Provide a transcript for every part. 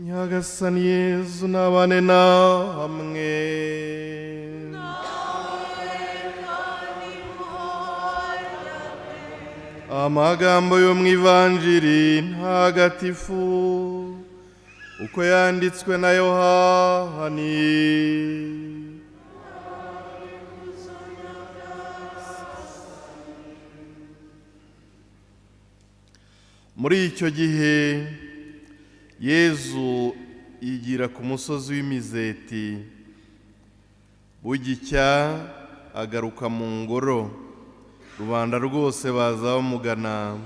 Nyagasani Yezu nabane namwe. Amagambo yo mu Ivanjiri ntagatifu uko yanditswe na Yohani. Muri icyo gihe Yezu yigira ku musozi w'Imizeti, bugicya agaruka mu ngoro, rubanda rwose baza bamugana,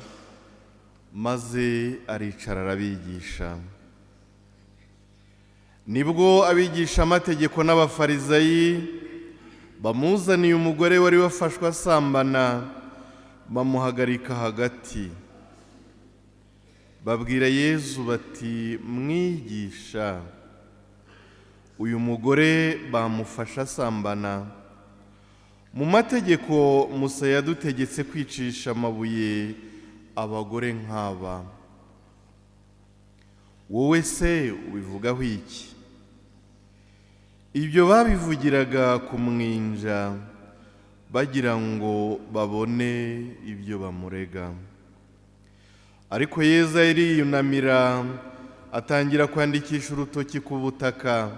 maze aricara arabigisha. Nibwo abigishamategeko n'abafarizayi bamuzaniye umugore wari wafashwe asambana, bamuhagarika hagati. Babwira Yezu bati: "Mwigisha, uyu mugore bamufashe asambana. Mu mategeko Musa yadutegetse kwicisha amabuye abagore nk'aba. Wowe se ubivugaho iki?" Ibyo babivugiraga kumwinja, bagira ngo babone ibyo bamurega. Ariko Yezu ariyunamira, atangira kwandikisha urutoki ku butaka.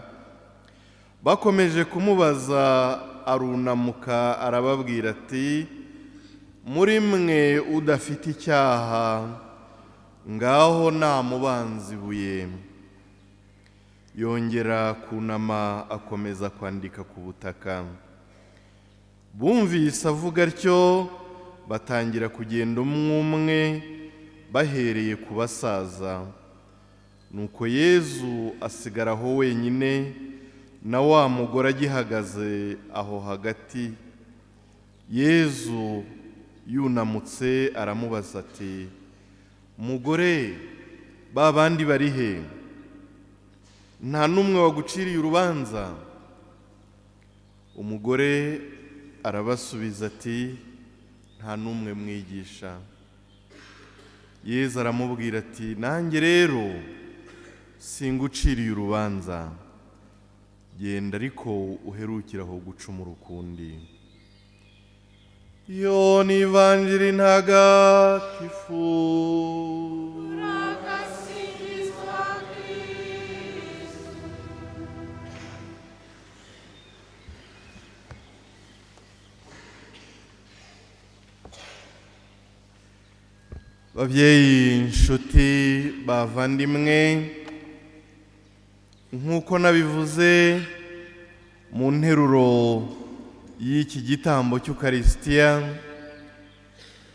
Bakomeje kumubaza, arunamuka arababwira ati: "Muri mwe udafite icyaha, ngaho namubanza ibuye." Yongera kunama akomeza kwandika ku butaka. Bumvise avuga atyo, batangira kugenda umwe umwe, bahereye ku basaza. Nuko Yezu asigara aho wenyine, na wa mugore agihagaze aho hagati. Yezu yunamutse aramubaza ati: "Mugore, ba bandi bari he? Nta n'umwe waguciriye urubanza?" Umugore arabasubiza ati: "Nta n'umwe, mwigisha." Yezu aramubwira ati: "Nanjye rero singuciriye urubanza, genda ariko uherukire aho gucumura ukundi." Iyo ni Ivanjiri ntagatifu. Uragasingizwa Kristu. Babyeyi, inshuti, bavandimwe, nk'uko nabivuze mu nteruro y'iki gitambo cy'Ukarisitiya,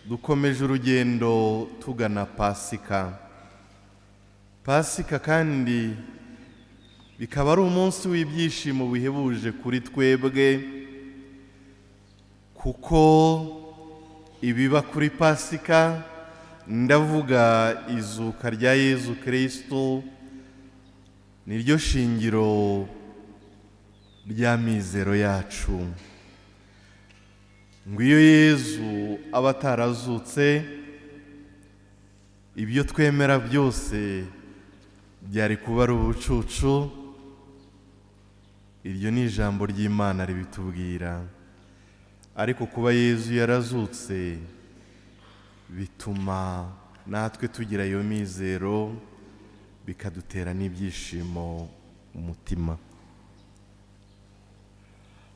dukomeje urugendo tugana Pasika. Pasika kandi bikaba ari umunsi w'ibyishimo bihebuje kuri twebwe, kuko ibiba kuri Pasika, ndavuga izuka rya Yezu Kristo, niryo shingiro ry'amizero yacu. Ngo iyo Yezu aba atarazutse, ibyo twemera byose byari kuba ari ubucucu. Iryo ni ijambo ry'Imana ribitubwira. Ariko kuba Yezu yarazutse bituma natwe tugira iyo mizero, bikadutera n'ibyishimo mu mutima.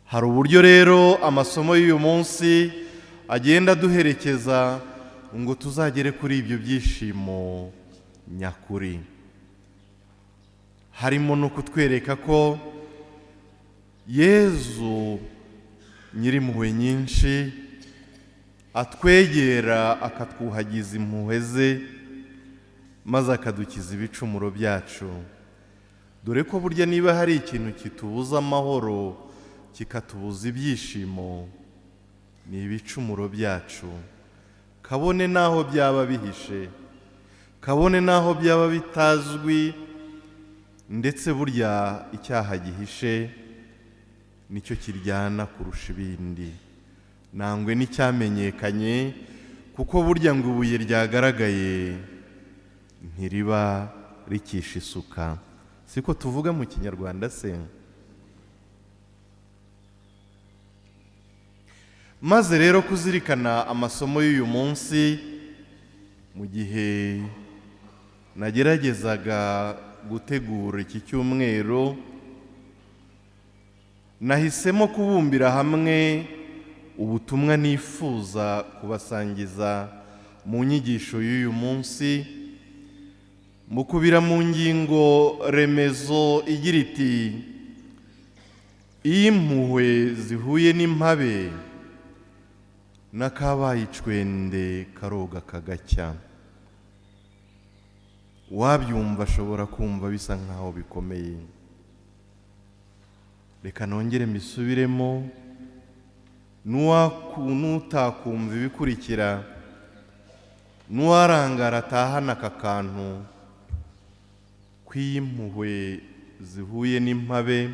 Hari uburyo rero amasomo y'uyu munsi agenda aduherekeza ngo tuzagere kuri ibyo byishimo nyakuri. Harimo no kutwereka ko Yezu nyir'impuhwe nyinshi atwegera, akatwuhagiza impuhwe ze, maze akadukiza ibicumuro byacu. Dore ko burya niba hari ikintu kitubuza amahoro, kikatubuza ibyishimo, ni ibicumuro byacu, kabone n'aho byaba bihishe, kabone n'aho byaba bitazwi. Ndetse burya icyaha gihishe nicyo kiryana kurusha ibindi, nangwe n'icyamenyekanye, kuko burya ngo ibuye ryagaragaye ntiriba rikishe isuka. Siko tuvuga mu Kinyarwanda se? Maze rero kuzirikana amasomo y'uyu munsi, mu gihe nageragezaga gutegura iki cyumweru, nahisemo kubumbira hamwe ubutumwa nifuza kubasangiza mu nyigisho y'uyu munsi, mukubira mu ngingo remezo igira iti: iyo impuhwe zihuye n'impabe, n'akabaye icwende karoga kagacya. Uwabyumva ashobora kumva bisa nkaho bikomeye. Reka nongere mbisubiremo, n'utakumva ibikurikira, n'uwarangara atahana aka kantu kw'impuhwe zihuye n'impabe,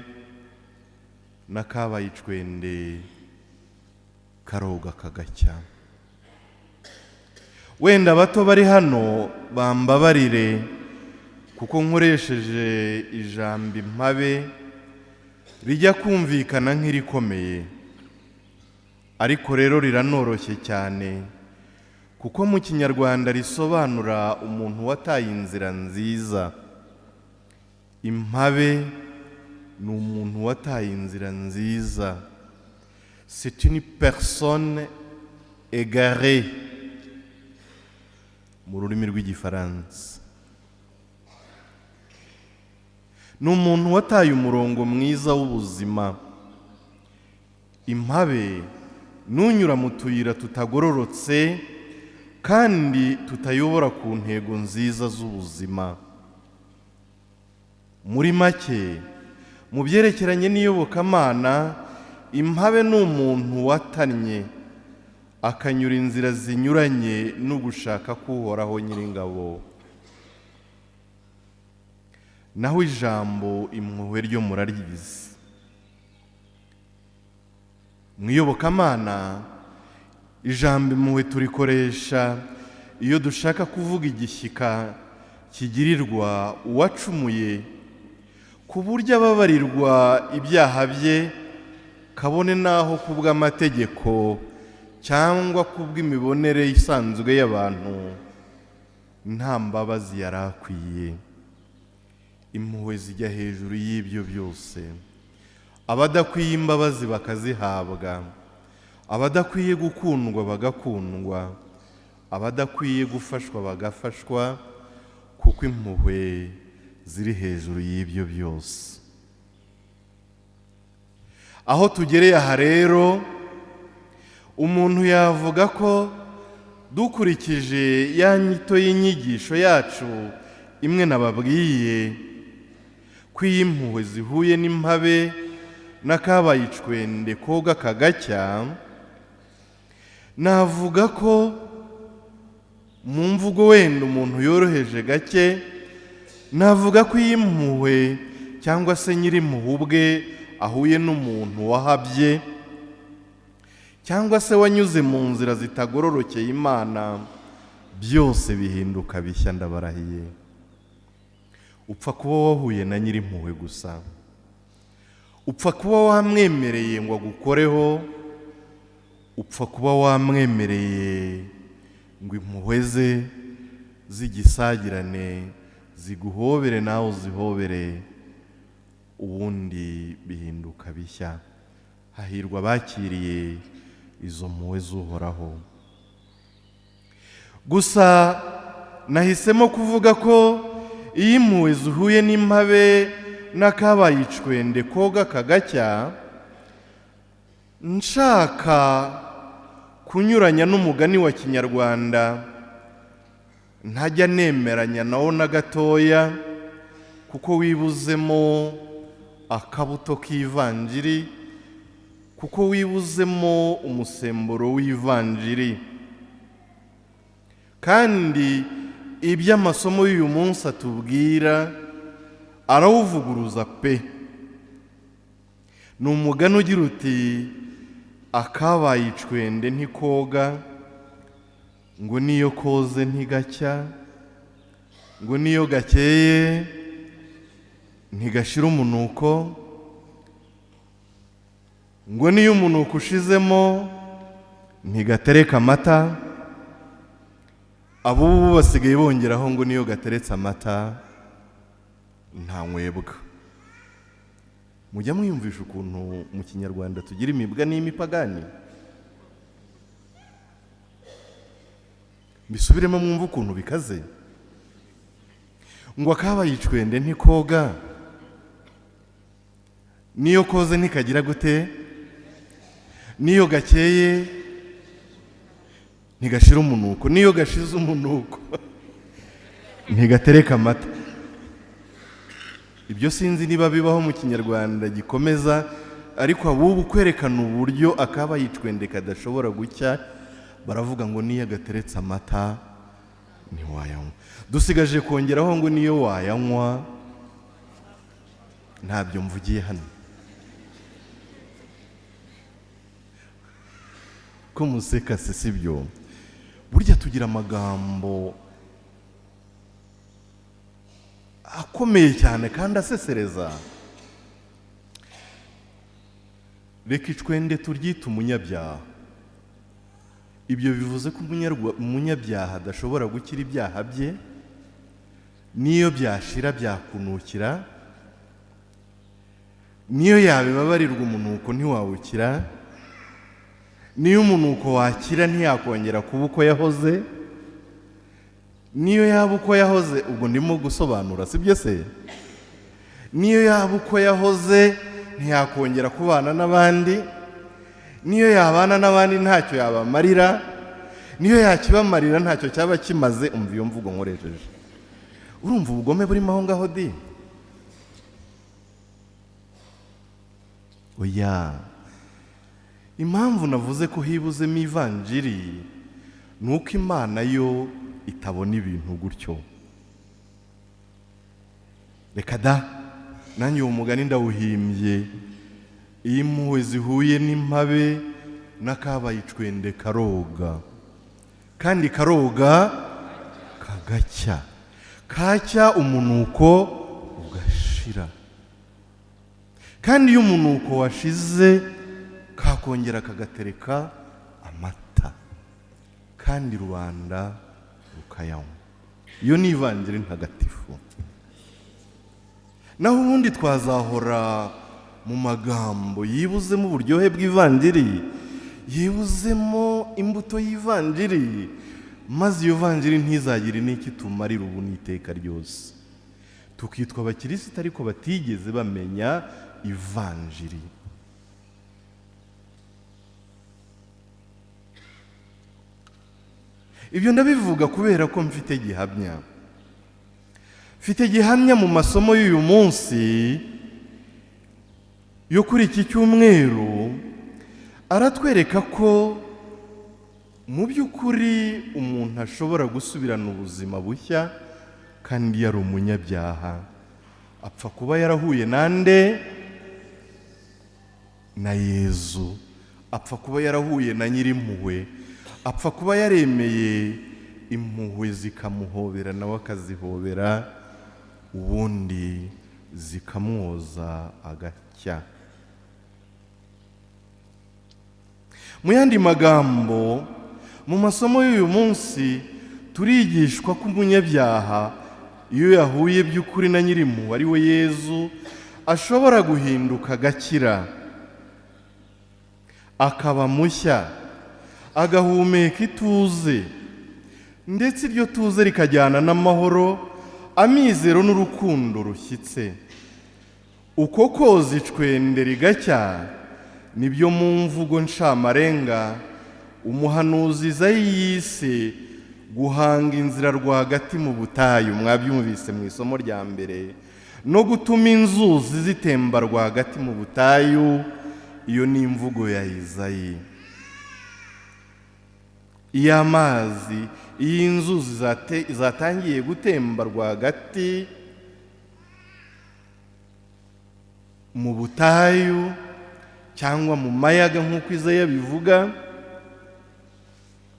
n'akabaye icwende karoga kagacya. Wenda abato bari hano bambabarire kuko nkoresheje ijambo impabe rijya kumvikana nk'irikomeye, ariko rero riranoroshye cyane kuko mu Kinyarwanda risobanura umuntu wataye inzira nziza. Impabe ni umuntu wataye inzira nziza. C'est une personne égarée mu rurimi rw'Igifaransa. Ni umuntu wataye umurongo mwiza w'ubuzima. Impabe n'unyura mu tuyira tutagororotse kandi tutayobora ku ntego nziza z'ubuzima. Muri make, mu byerekeranye n'iyobokamana, impabe ni umuntu watannye akanyura inzira zinyuranye n'ugushaka k'Uhoraho Nyiringabo. Naho ijambo impuhwe ryo muraryizi. Mu iyobokamana, ijambo impuhwe turikoresha iyo dushaka kuvuga igishyika kigirirwa uwacumuye, ku buryo ababarirwa ibyaha bye, kabone n'aho kubw'amategeko cyangwa kubw'imibonere isanzwe y'abantu nta mbabazi yari akwiye. Impuhwe zijya hejuru y'ibyo byose. Abadakwiye imbabazi bakazihabwa, abadakwiye gukundwa bagakundwa, abadakwiye gufashwa bagafashwa, kuko impuhwe ziri hejuru y'ibyo byose. Aho tugereye aha rero, umuntu yavuga ko dukurikije ya nyito y'inyigisho yacu imwe nababwiye, ko iyo impuhwe zihuye n'impabe n'akabaye icwende koga kagacya, navuga ko mu mvugo wenda umuntu yoroheje gake, navuga ko iyo impuhwe cyangwa se nyir'impuhwe ubwe ahuye n'umuntu wahabye cyangwa se wanyuze mu nzira zitagororokeye Imana, byose bihinduka bishya. Ndabarahiye, upfa kuba wahuye na nyir'impuhwe gusa, upfa kuba wamwemereye ngo agukoreho, upfa kuba wamwemereye ngo impuhwe ze z'igisagirane ziguhobere nawe uzihobere, ubundi bihinduka bishya. Hahirwa abakiriye izo mpuhwe z'Uhoraho. Gusa nahisemo kuvuga ko iyo impuhwe zihuye n'impabe n'akabaye icwende koga kagacya, nshaka kunyuranya n'umugani wa Kinyarwanda ntajya nemeranya nawo na gatoya, kuko wibuzemo akabuto k'ivanjiri, kuko wibuzemo umusemburo w'ivanjiri. Kandi iby'amasomo y'uyu munsi atubwira arawuvuguruza pe. Ni umugani ugira uti: akabaye icwende ntikoga, ngo niyo koze ntigacya, ngo niyo gakeye Ntigashira umunuko, ngo niyo umunuko ushizemo ntigatereka amata. Abubu basigaye bongeraho ngo niyo gateretse amata ntanywebwa. Mujya mwiyumvisha ukuntu mu Kinyarwanda tugira imibwa n'imipagani? Mbisubiremo mwumve ukuntu bikaze. Ngo akabaye icwende ntikoga, niyo koze ntikagira gute, niyo gakeye ntigashira umunuko, niyo gashize umunuko ntigatereka amata. Ibyo sinzi niba bibaho mu Kinyarwanda gikomeza, ariko abubu kwerekana uburyo akabaye icwende kadashobora gucya, baravuga ngo niyo gateretse amata ntiwayanywa. Dusigaje kongeraho ngo niyo wayanywa ntabyo mvugiye hano. Ko museka se sibyo? Burya tugira amagambo akomeye cyane kandi asesereza. Reka icwende turyite umunyabyaha. Ibyo bivuze ko umunyabyaha adashobora gukira ibyaha bye, niyo byashira byakunukira, niyo yabibabarirwa umunuko ntiwawukira, niyo umunuko wakira ntiyakongera kuba uko yahoze, niyo yaba uko yahoze, ubwo ndimo gusobanura sibyo se? Niyo yaba uko yahoze ntiyakongera kubana n'abandi, niyo yabana n'abandi ntacyo yabamarira, niyo yakibamarira ntacyo cyaba kimaze. Umva iyo mvugo nkoresheje, urumva ubugome burimo aho ngaho di? Oya, impamvu navuze ko hibuzemo ivanjiri ni uko Imana yo itabona ibintu gutyo. Reka da, nanjye uwo mugani ndawuhimbye. Iyo impuhwe zihuye n'impabe n'akabaye icwende karoga, kandi karoga kagacya, kacya umunuko ugashira. Kandi iyo umunuko washize kakongera kagatereka amata, kandi rubanda rukayanywa. Iyo ni ivanjiri ntagatifu. Naho ubundi twazahora mu magambo yibuzemo uburyohe bw'ivanjiri, yibuzemo imbuto y'ivanjiri, maze iyo vanjiri ntizagire n'iki tumarira ubu n'iteka ryose. Tukitwa abakirisita ariko batigeze bamenya ivanjiri. Ibyo ndabivuga kubera ko mfite gihamya. Mfite gihamya mu masomo y'uyu munsi yo kuri iki cyumweru, aratwereka ko mu by'ukuri umuntu ashobora gusubirana ubuzima bushya kandi yari umunyabyaha. Apfa kuba yarahuye nande? Na Yezu. Apfa kuba yarahuye na Nyirimpuhwe. Apfa kuba yaremeye impuhwe zikamuhobera nawe akazihobera, ubundi zikamwoza agacya. Mu yandi magambo, mu masomo y'uyu munsi turigishwa ko umunyabyaha iyo yahuye by'ukuri na Nyirimpuhwe ari we Yezu, ashobora guhinduka agakira, akaba mushya, agahumeka ituze, ndetse iryo tuze rikajyana n'amahoro, amizero n'urukundo rushyitse. Uko koza icwende rigacya nibyo mu mvugo ncamarenga umuhanuzi Izayi yise guhanga inzira rwagati mu butayu, mwabyumvise mu isomo rya mbere, no gutuma inzuzi zitemba rwagati mu butayu. Iyo ni imvugo ya Izayi. Iyo amazi, iyo inzuzi zatangiye gutemba rwagati mu butayu cyangwa mu mayaga nk'uko Izayi abivuga,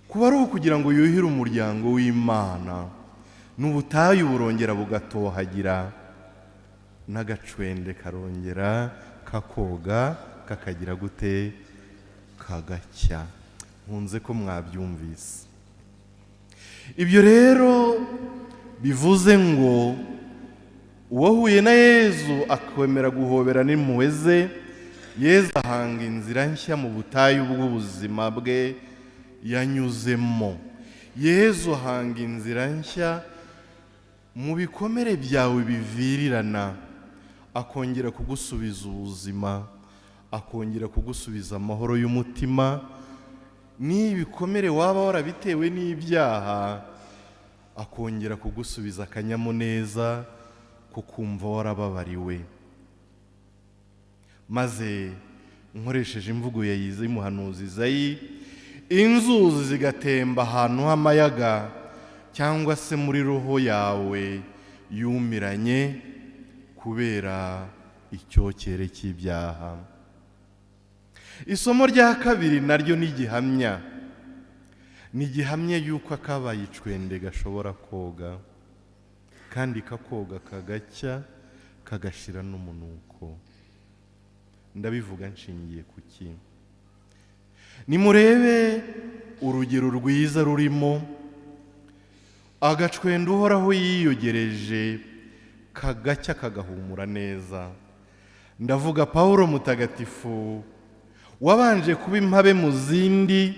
kuba ari ukugira ngo yuhire umuryango w'Imana, n'ubutayu burongera bugatohagira. N'agacwende karongera kakoga, kakagira gute? Kagacya. Nkunze ko mwabyumvise. Ibyo rero bivuze ngo uwahuye na Yezu akwemera guhobera n'impuhwe ze, Yezu ahanga inzira nshya mu butayu bw'ubuzima bwe yanyuzemo. Yezu ahanga inzira nshya mu bikomere byawe bivirirana, akongera kugusubiza ubuzima, akongera kugusubiza amahoro y'umutima. N'ibikomere waba warabitewe n'ibyaha, akongera kugusubiza akanyamuneza ko kumva warababariwe. Maze nkoresheje imvugo ya y'umuhanuzi Izayi, inzuzi zigatemba ahantu h'amayaga, cyangwa se muri roho yawe yumiranye kubera icyokere cy'ibyaha. Isomo rya kabiri naryo ni gihamya, ni gihamya y'uko akabaye icwende gashobora koga, kandi kakoga kagacya, kagashira n'umunuko. Ndabivuga nshingiye ku ki? Nimurebe urugero rwiza rurimo agacwende Uhoraho yiyogereje, kagacya, kagahumura neza. Ndavuga Pawulo mutagatifu, wabanje kuba impabe mu zindi,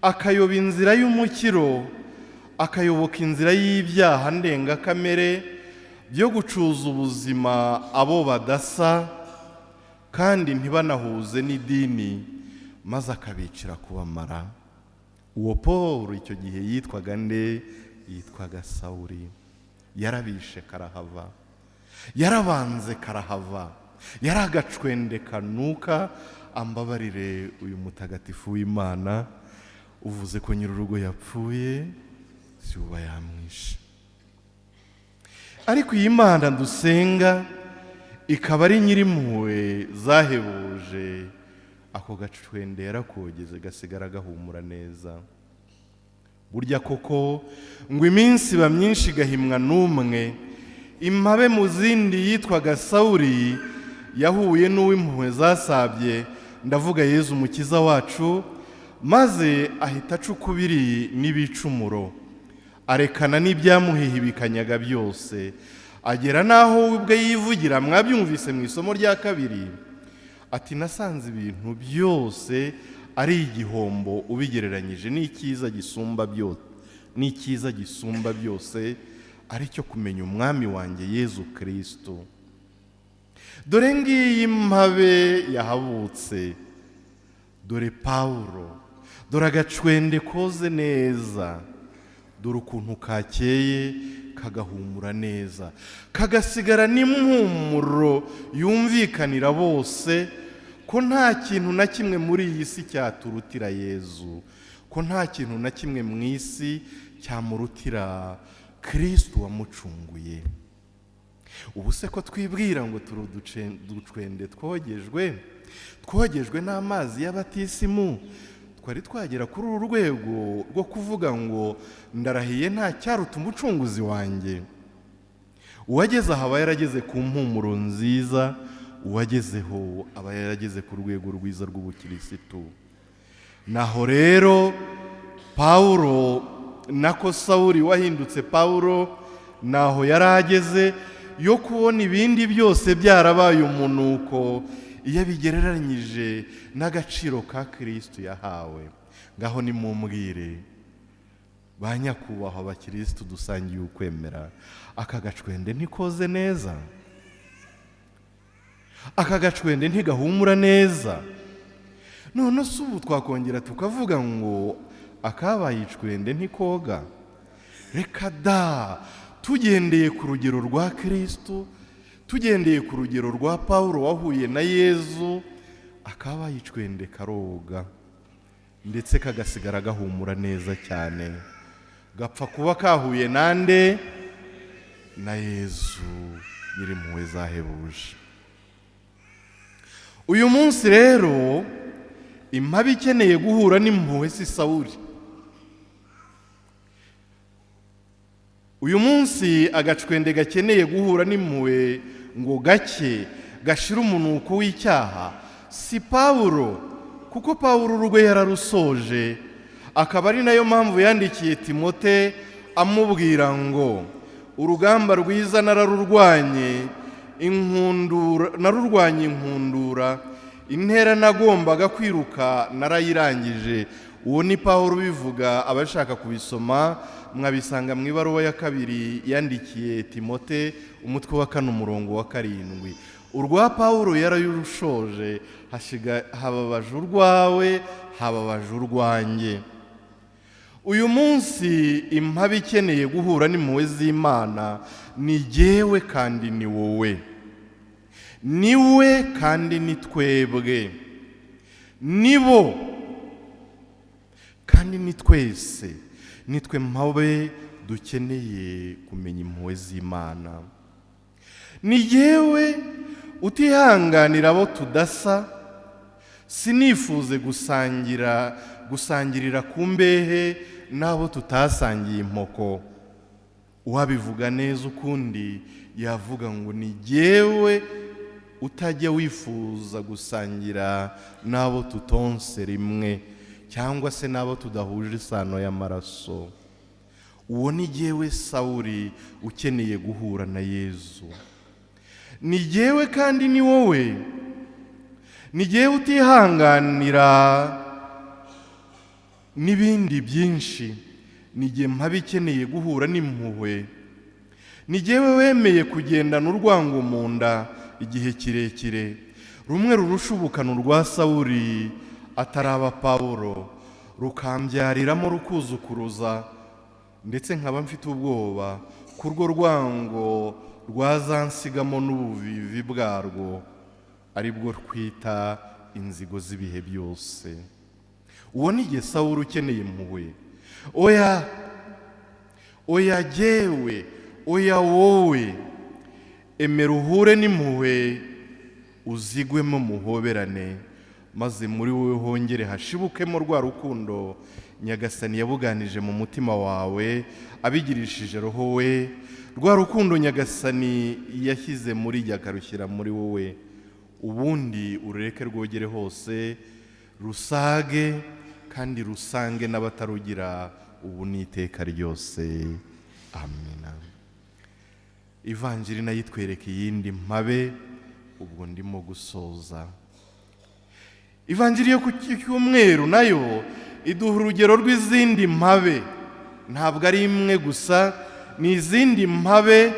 akayoba inzira y'umukiro, akayoboka inzira y'ibyaha ndengakamere byo gucuza ubuzima abo badasa kandi ntibanahuze n'idini, maze akabicira kubamara. Uwo Paul icyo gihe yitwaga nde? Yitwaga Sawuri. Yarabishe karahava, yarabanze karahava, yari agacwende kanuka. Ambabarire uyu mutagatifu w'Imana uvuze ko nyir'urugo yapfuye, si uba yamwishe. Ariko iyi Mana dusenga ikaba ari nyir'impuhwe zahebuje, ako gacwende yarakogeze, gasigara gahumura neza. Burya koko ngo iminsi iba myinshi igahimwa n'umwe. Impabe mu zindi yitwaga Sawuri yahuye n'uw'impuhwe zasabye, ndavuga Yezu Umukiza wacu, maze ahita aca ukubiri n'ibicumuro, arekana n'ibyamuhihibikanyaga byose, agera n'aho we ubwe yivugira. Mwabyumvise mu isomo rya kabiri, ati: "Nasanze ibintu byose ari igihombo ubigereranyije n'icyiza gisumba byose, n'icyiza gisumba byose ari cyo kumenya Umwami wanjye Yezu Kristo." Dore ngiyi mpabe yahabutse, dore Pawulo, dore agacwende koze neza, dore ukuntu kakeye, kagahumura neza, kagasigara n'impumuro yumvikanira bose ko nta kintu na kimwe muri iyi si cyaturutira Yezu, ko nta kintu na kimwe mu isi cyamurutira Kristo wamucunguye. Ubu se ko twibwira ngo turi uducwende twogejwe, twogejwe n'amazi y'abatisimu, twari twagera kuri uru rwego rwo kuvuga ngo: "Ndarahiye, nta cyaruta umucunguzi wanjye"? Uwageze aha aba yarageze ku mpumuro nziza, uwagezeho aba yarageze ku rwego rwiza rw'ubukirisitu. Naho rero Pawulo, nako Sawuri wahindutse Pawulo, naho yari ageze yo kubona ibindi byose byarabaye umunuko iyo abigereranyije n'agaciro ka Kirisitu yahawe. Ngaho nimumbwire, ba nyakubahwa abakirisitu dusangiye ukwemera, aka gacwende ntikoze neza? Aka gacwende ntigahumura neza? None se ubu twakongera tukavuga ngo akabaye icwende ntikoga? Reka da! Tugendeye ku rugero rwa Kirisitu, tugendeye ku rugero rwa Paul wahuye na Yezu, akabaye icwende karoga, ndetse kagasigara gahumura neza cyane. Gapfa kuba kahuye nande? Na Yezu nyir'impuhwe zahebuje. Uyu munsi rero impabe ikeneye guhura n'impuhwe si Sawuri. Uyu munsi agacwende gakeneye guhura n'impuhwe ngo gake gashire umunuko w'icyaha si Pawulo, kuko Pawulo urwe yararusoje, akaba ari nayo mpamvu yandikiye Timote amubwira ngo urugamba rwiza nararurwanye, inkundura narurwanye, inkundura intera nagombaga kwiruka narayirangije. Uwo ni Pawulo ubivuga. Abashaka kubisoma mwabisanga mu ibaruwa ya kabiri yandikiye Timote, umutwe wa 4, umurongo wa 7. Urwa Pawulo yarayurushoje, hashiga hababaje urwawe, hababaje urwanjye. Uyu munsi impabe ikeneye guhura n'impuhwe z'Imana ni jyewe kandi ni wowe, ni we kandi ni twebwe, ni bo kandi ni twese. Nitwe mpabe dukeneye kumenya impuhwe z'Imana. Ni jyewe utihanganira abo tudasa, sinifuze gusangirira ku mbehe n'abo tutasangiye impoko. Uwabivuga neza ukundi yavuga ngo ni jyewe utajya wifuza gusangira n'abo tutonse rimwe, cyangwa se n'abo tudahuje isano y'amaraso. Uwo ni jyewe Sawuri ukeneye guhura na Yezu. Ni jyewe kandi ni wowe. Ni jyewe utihanganira n'ibindi byinshi. Ni jye mpabe ikeneye guhura n'impuhwe. Ni jyewe wemeye kugendana urwango mu nda igihe kirekire, rumwe rurusha ubukana urwa Sawuri ataraba Pawulo, rukambyariramo rukuzukuruza, ndetse nkaba mfite ubwoba ko urwo rwango rwazansigamo n'ubuvivi bwarwo, ari bwo twita inzigo z'ibihe byose. Uwo ni jye Sawuri ukeneye impuhwe. Oya, oya jyewe, oya wowe, emera uhure n'impuhwe, uzigwemo, muhoberane, maze muri wowe hongere hashibukemo rwa rukundo Nyagasani yabuganije mu mutima wawe abigirishije roho we, rwa rukundo Nyagasani yashyize muri jye akarushyira muri wowe. Ubundi urureke rwogere hose, rusage kandi rusange n'abatarugira, ubu n'iteka ryose. Amina. Ivanjiri nayo itwereka iyindi mpabe. Ubwo ndimo gusoza. Ivanjiri yo ku cyumweru nayo iduha urugero rw'izindi mpabe. Ntabwo ari imwe gusa, ni izindi mpabe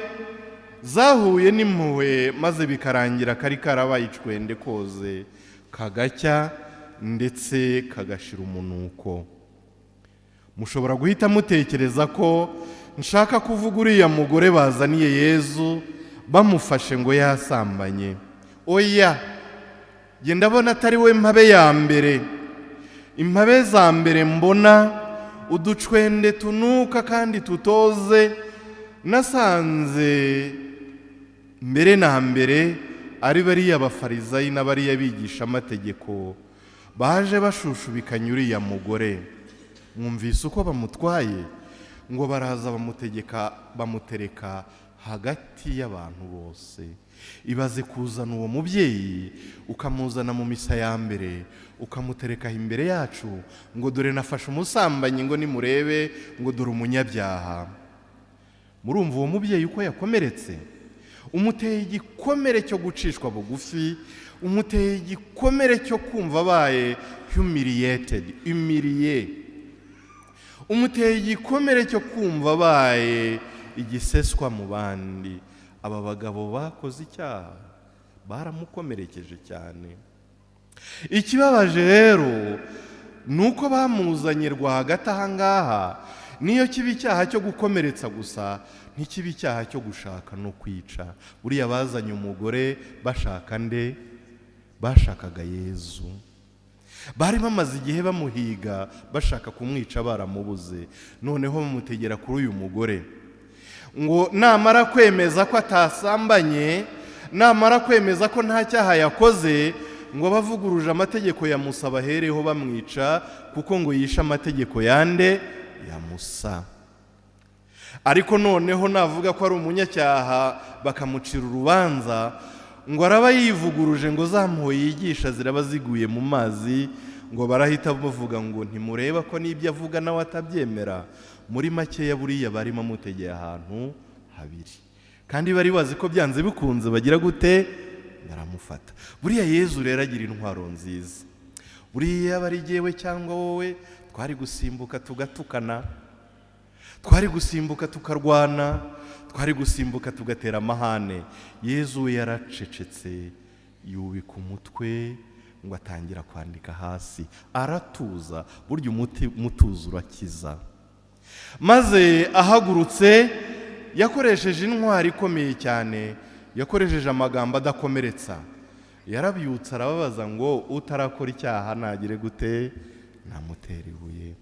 zahuye n'impuhwe, maze bikarangira kari karabaye icwende koze kagacya, ndetse kagashira umunuko. Mushobora guhita mutekereza ko nshaka kuvuga uriya mugore bazaniye Yezu bamufashe ngo yasambanye. Oya, njye ndabona atari we mpabe ya mbere. Impabe za mbere mbona, uducwende tunuka kandi tutoze, nasanze mbere na mbere ari bariya bafarizayi n'abariya bigishamategeko baje bashushubikanya uriya mugore. Mwumvise uko bamutwaye? Ngo baraza bamutegeka, bamutereka hagati y'abantu bose. Ibaze kuzana uwo mubyeyi, ukamuzana mu misa ya mbere, ukamuterekaho imbere yacu ngo dore nafashe umusambanyi, ngo nimurebe, ngo dore umunyabyaha. Murumva uwo mubyeyi uko yakomeretse? Umuteye igikomere cyo gucishwa bugufi, umuteye igikomere cyo kumva abaye humiliated, humilié, umuteye igikomere cyo kumva abaye igiseswa mu bandi. Aba bagabo bakoze icyaha baramukomerekeje cyane. Ikibabaje rero ni uko bamuzanye rwagati aha ngaha. Niyo kiba icyaha cyo gukomeretsa gusa, ntikiba icyaha cyo gushaka no kwica. Buriya bazanye umugore bashaka nde? Bashakaga Yezu. Bari bamaze igihe bamuhiga, bashaka kumwica, baramubuze. Noneho bamutegera kuri uyu mugore ngo namara kwemeza ko atasambanye, namara kwemeza ko nta cyaha yakoze, ngo abavuguruje amategeko ya Musa bahereho bamwica, kuko ngo yishe amategeko yande? Ya Musa. Ariko noneho navuga ko ari umunyacyaha bakamucira urubanza, ngo araba yivuguruje, ngo za mpuhwe yigisha ziraba ziguye mu mazi, ngo barahita bavuga ngo ntimureba ko n'ibyo avuga nawe atabyemera. Muri makeya buriya barimo amutegeye ahantu habiri, kandi bari bazi ko byanze bikunze bagira gute, baramufata. Buriya Yezu rero agira intwaro nziza. Buriya bari jyewe cyangwa wowe twari gusimbuka tugatukana, twari gusimbuka tukarwana, twari gusimbuka tugatera amahane. Yezu we yaracecetse, yubika umutwe ngo atangira kwandika hasi, aratuza. Burya umutuzo urakiza. Maze ahagurutse yakoresheje intwari ikomeye cyane, yakoresheje amagambo adakomeretsa. Yarabyutse arababaza ngo utarakora icyaha nagire gute, namutera ibuye.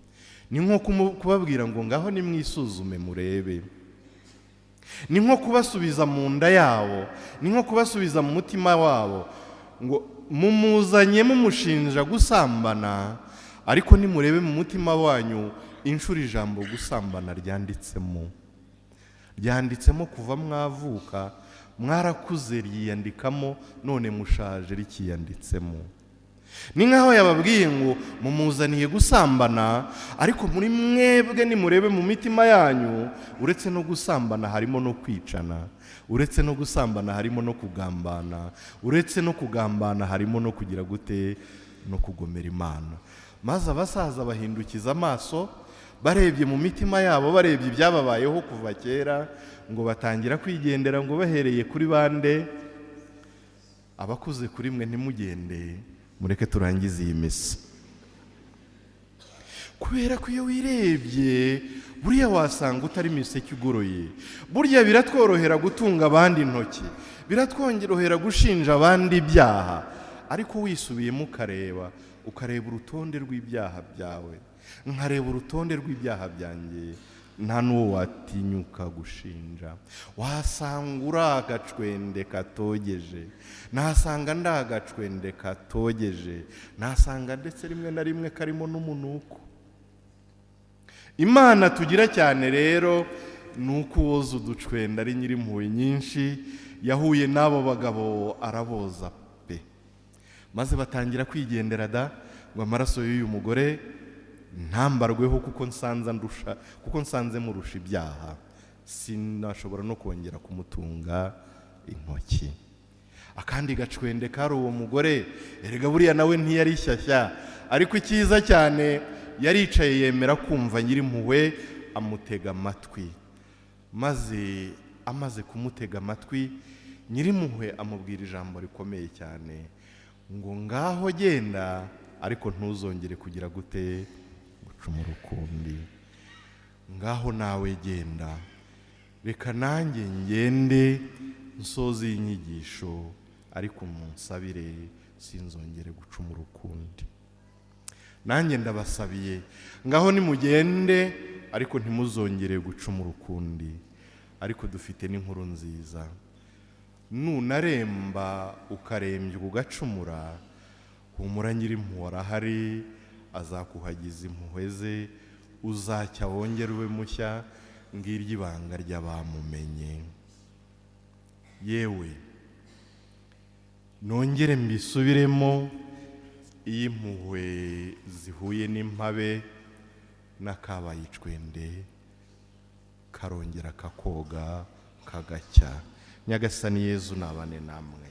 Ni nko kubabwira ngo ngaho nimwisuzume murebe, ni nko kubasubiza mu nda yabo, ni nko kubasubiza mu mutima wabo, ngo mumuzanye mumushinja gusambana, ariko nimurebe mu mutima wanyu inshuro ijambo gusambana ryanditsemo. Ryanditsemo kuva mwavuka, mwarakuze ryiyandikamo, none mushaje rikiyanditsemo. Ni nk'aho yababwiye ngo mumuzaniye gusambana, ariko muri mwebwe nimurebe mu mitima yanyu, uretse no gusambana harimo no kwicana, uretse no gusambana harimo no kugambana, uretse no kugambana harimo no kugira gute, no kugomera Imana. Maze abasaza bahindukiza amaso, barebye mu mitima yabo, barebye ibyababayeho kuva kera, ngo batangira kwigendera, ngo bahereye kuri bande? Abakuze kuri mwe ntimugende, mureke turangize iyi misa. Kubera ko iyo wirebye buriya wasanga utari miseke igoroye. Burya biratworohera gutunga abandi intoki, biratworohera gushinja abandi ibyaha, ariko wisubiyemo ukareba, ukareba urutonde rw'ibyaha byawe, nkareba urutonde rw'ibyaha byanjye, nta n'uwo watinyuka gushinja. Wasanga uri agacwende katogeje, nasanga ndi agacwende katogeje, nasanga ndetse rimwe na rimwe karimo n'umunuko. Imana tugira cyane rero ni uko uwoza uducwenda ari nyir'impuhwe nyinshi, yahuye n'abo bagabo araboza pe, maze batangira kwigendera da, ngo amaraso y'uyu mugore ntambarweho, kuko nsanze andusha, kuko nsanze murusha ibyaha, sinashobora no kongera kumutunga intoki. Akandi gacwende kari uwo mugore, erega buriya nawe ntiyari shyashya, ariko icyiza cyane yaricaye yemera kumva nyir'impuhwe, amutega amatwi. Maze amaze kumutega amatwi, nyir'impuhwe amubwira ijambo rikomeye cyane, ngo ngaho genda, ariko ntuzongere kugira gute, gucumura ukundi. Ngaho nawe genda, reka nanjye ngende nsoze iyi nyigisho, ariko munsabire sinzongere gucumura ukundi. Nanjye ndabasabiye, ngaho nimugende, ariko ntimuzongere gucumura ukundi. Ariko dufite n'inkuru nziza, nunaremba ukarembya ugacumura, humura, nyir'impuhwe arahari, azakuhagiza impuhwe ze, uzacya wongere ube mushya. Ngiryo ibanga ry'abamumenye. Yewe, nongere mbisubiremo, iyo impuhwe zihuye n'impabe, n'akabaye icwende karongera kakoga kagacya. Nyagasani Yezu nabane namwe.